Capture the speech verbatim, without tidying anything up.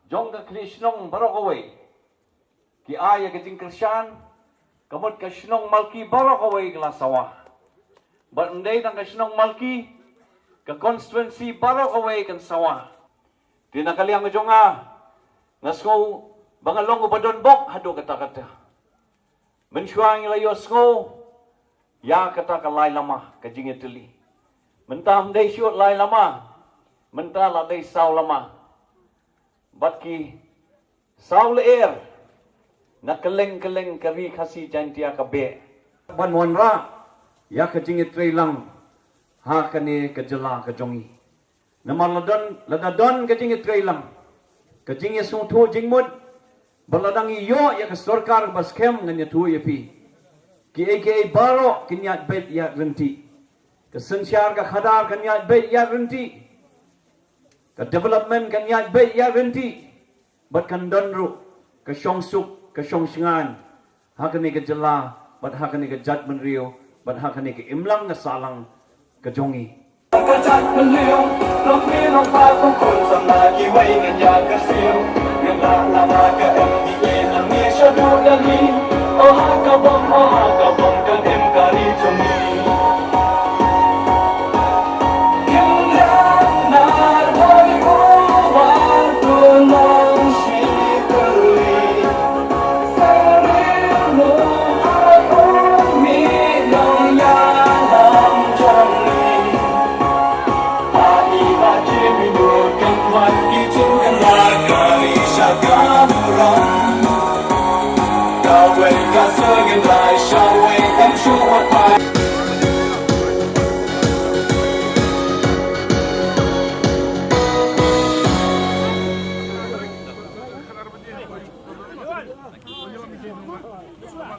jong ka khlieh shnong baroh kawei ki ai ïa ka jingkyrshan, ka mut ka shnong Malki baroh kawei ka la sawa. Bad ym dei tang ka shnong Malki, ka constituency baroh kawei kan sawa. Te na ka liang ka jong nga, nga sngew ba nga long uba don bok haduh katta katta. Mynshuwa ngi la ïohsngew ïa kata ka lai lama ka jingïatylli. Mynta ym dei shuh lai lama, mynta la dei saw lama. Bad ki saw lyer na kylleng kylleng ka Ri Khasi Jaiñtia ka beh ban wanrah ïa ka jingïatreilang ha kane ka jylla ka jong ngi. Namar la don, lada don ka jingïatreilang, ka jingïasngewthuh jingmut, bad lada ngi ïoh ïa ka sorkar ba skhem, ngan ïathuh ïa phi, kiei kiei baroh kin ïaid beit ïaid ryntih. Ka synshar ka khadar kan ïaid beit ïaid ryntih. Ka development kan ïaid beit ïaid ryntih. Bad kan don ruh ka shongsuk, ka shongshngaiñ ha kane ka jylla, bad ha kane ka jaitbynriew, bad ha kane ka imlang ka sahlang ka jong ngi. Ka jaitbynriew, long kmie long kpa, kong khun samla kiwei, ngan ïa kyrsiew. Ngan lah lama ka M D A, ngan mih shaduh Delhi. Oh ha ka bom, oh ha ka bom, kan im ka ri jong ngi.